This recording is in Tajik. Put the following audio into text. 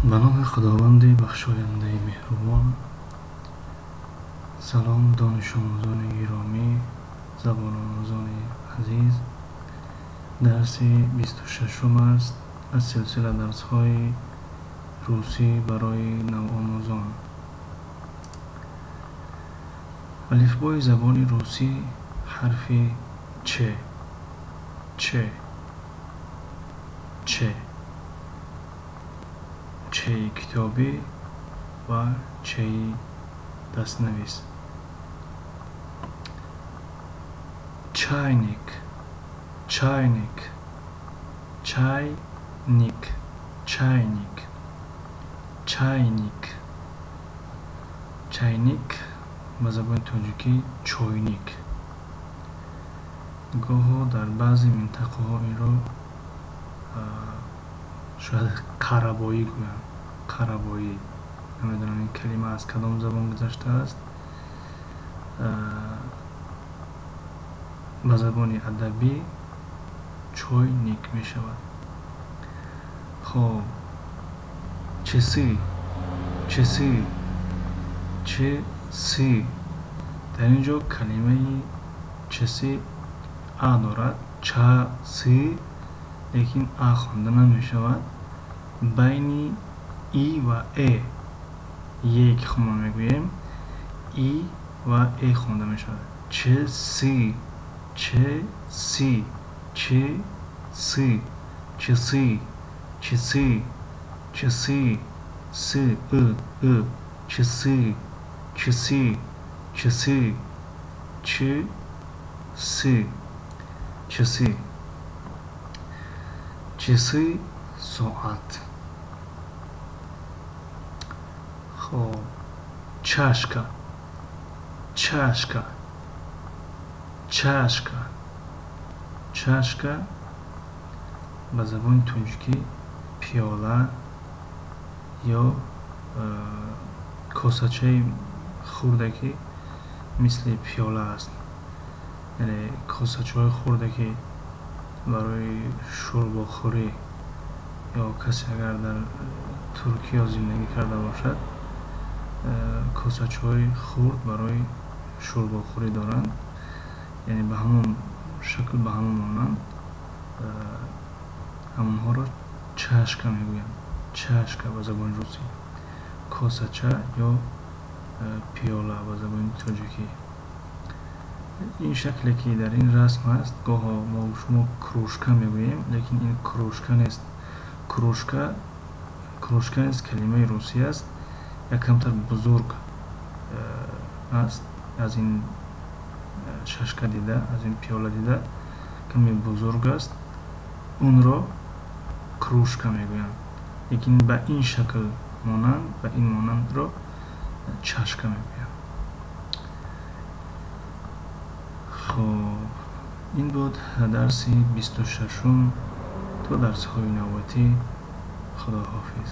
Ба номи Худованди бахшояндаи меҳрубон. Салом, донишомӯзони гиромӣ, забономӯзони азиз. Дарси 26-ум аст аз силсила дарсҳои русӣ барои навомӯзон. Алифбои забони русӣ, ҳарфи Ч, Ч, Ч, Чеи китобӣ ва чеи дастнавис. Чайник, чайник, чайник, чайник, чайник, чайник, ба забони тоҷикӣ чойник. Гоҳо дар баъзе минтақаҳо инро шояд қарабоӣ гӯянд. Қарабоӣ, намедонам, ин калима аз кадом забон гузаштааст. Ба забони адабӣ чойник мешавад. Хоб, часы, часы, чсы. Дар ин ҷо калимаи часы а дорад, часы, лекин а хонда намешавад. Байни и ва э, е ки мо мегӯем, и ва э хонда мешавад. Чсы, чсы, чсы, часы, часы, часы, с, ы, ы, часы, часы, часы, ч, сы, часы, часы, соат. Хоб, чашка, чашка, чашка, чашка, ба забони тоҷикӣ пиёла ё косачаи хурде, ки мисли пиёла аст, яъне косачаҳои хурде, ки барои шӯрбохӯрӣ, ё касе агар дар Туркиё зиндагӣ карда бошад, косачаҳои хурд барои шӯрбохӯрӣ доранд, яъне ба ҳамон шакл, ба ҳамон монанд, ҳамонҳоро чашка мегӯянд. Чашка ба забони русӣ, косача ё пиёла ба забони тоҷикӣ. Ин шакле, ки дар ин расм ҳаст, гоҳо мо шумо кружка мегӯем, лекин ин кружка нест. Кружка, кружка нест, калимаи русӣ аст, як камтар бузург аст аз ин чашка дида, аз ин пиёла дида каме бузург аст. Онро кружка мегӯянд, лекин ба ин шакл монанд, ба ин монандро чашка мегӯянд. Хоб, ин буд дарси 26-ум. То дарсҳои навбатӣ, худоҳофиз.